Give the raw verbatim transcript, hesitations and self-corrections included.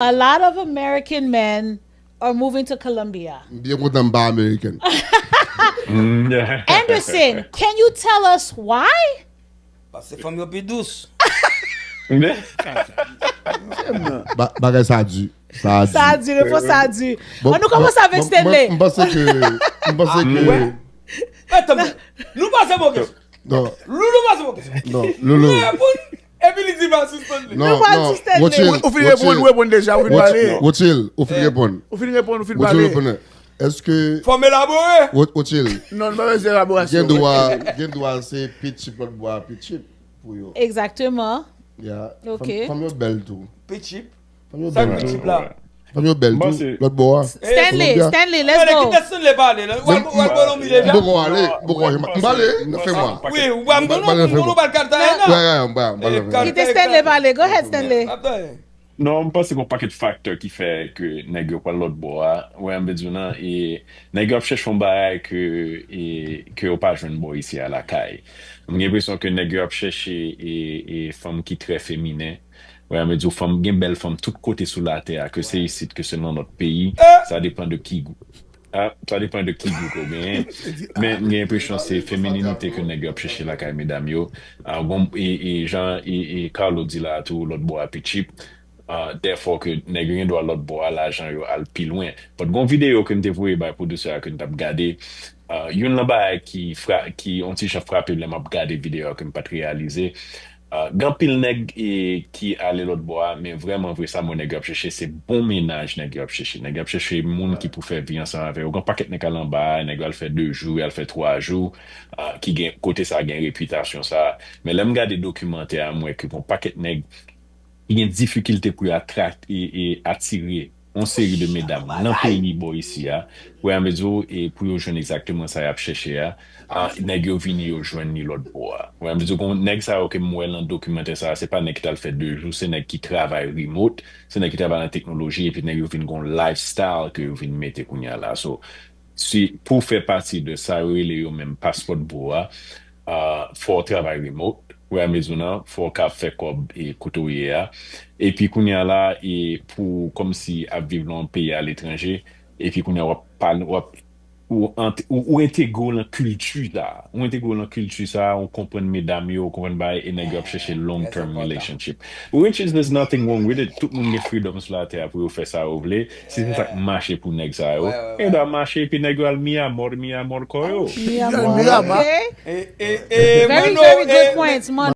A lot of American men are moving to Colombia. M byen kontan m pa American. Anderson, can you tell us why? Paske fanm yo pi dous. Ba- Bagay sa di. Sa di. Sa a di, repons sa a di. Bon, An nou kòmanse bon, avèk bon, Stanley. Mwen panse ke mwen panse ke Atann, nou pase bon kesyon. Non, Loulou pase bon kesyon. Non, Loulou. Reponn, epi li di pa sispann li. Non, Nou pral non. sou Stanley. Wochil, Ou fin reponn, ou reponn deja, ou fin pale. Wochil, ou fin reponn. Ou fin reponn, ou fin Wochil pale. reponn. Èske Fòm elabore. Wo- Wochil, Non, nou pa bezwen elaborasyon. gen dwa gen dwa se pitchip lòt bò a pitchip pou yo. Exactement. Ya. Ok. Fanm- Fanm yo bèl tou. Pitchip. Fanm yo Sa bèl tou. pitchip la. Fanm yo bèl tou. Lòt bò a. Stanley, Colombia. Stanley, let's Kite go. Stanley pale. Wal Kolonbi deja. Boko ale, boko ale. M pale, nan fè mwa. Wi, ou pa m konnen, ou pa l kata. Ya, ya, m pa, m pa nan fè mwa. Kite Stanley pale. Go ahead, Stanley. Non, m panse gon pakèt faktè ki fè ke nèg yo pral lòt bò a. Wè, m vle di w nan, e nèg yo ap chèche yon bagay ke, e, ke yo pa jwenn bò isi a lakay. M gen enpresyon ke nèg yo ap chèche e, e fanm ki trè feminen. Wè, m vle di w, fanm, gen bèl fanm tout kote sou latè a, ke se isit, ke se nan lòt peyi. Sa depann de ki gwoup. Ah, sa depann de ki gou ke w genyen. Men m gen enpresyon se femininite ke nèg yo ap chèche lakay medam yo. Ah, bon, e, e jan e, e Carlo di la tou, lòt bò a pitchip. Ah, therefore ke nèg yo gen dwa lòt bò a, lajan yo al pi lwen. But gon videyo ke m te voye bay pwodisè a ke m t ap gade. Ah, youn nan bagay ki, fra, ki yon ti jan frape m lè m ap gade videyo a ke m pa t reyalize. Ah, gen anpil nèg e, ki ale lòt bò a, men vrèman vre sa mo nèg yo ap chèche, se bon mennaj nèg yo ap chèche. Nèg yo ap chèche moun ki pou fè vi ansanm avè yo. Gen pakèt nèg k al anba a, nèg yo al fè de jou, y al fè twa jou, ah, ki gen, kote sa gen repitasyon sa. Men lè m gade dokimantè a, m wè ke gon pakèt nèg ki gen difikilte pou yo atrak, e, e atire yon seri de medam nan peyi bò isi a, wè, m vle di w, e pou yo jwenn egzakteman sa y ap chèche a, ah, nèg yo vini yo jwenn li lòt bò a. Wè, m vle di w, gon nèg sa yo ke m wè nan dokimantè sa, se pa nèg ki t al fè de jou, se nèg ki travay remote, se nèg ki travay nan teknoloji, epi nèg yo vin gon lifestyle ke yo vin mete kounye a la. So, si pou w fè pati de sa yo rele yo menm passport bro a, ah, fò w travay remote, wè, m vle di w nan, fò w ka fè kòb e kote w ye a. Epi kounye a la, e pou w kòmsi ap viv nan yon peyi aletranje, epi kounye a w ap pale, w ap, ou, ant, ou, ou entegre w nan kilti sa. Ou entegre w nan kilti sa, ou konprann medam yo, ou konprann bagay, e nèg yo ap chèche long term relationship. Which is, there's nothing wrong with it. Tout moun gen freedom sou latè a pou yo fè sa yo vle. Si se sa k mache pou nèg sa yo, gen dwa mache, epi nèg yo al mi amor, mi amor kò yo. Miramar. Okay. E, e, e, Very, Mano, very good e, points, Mano.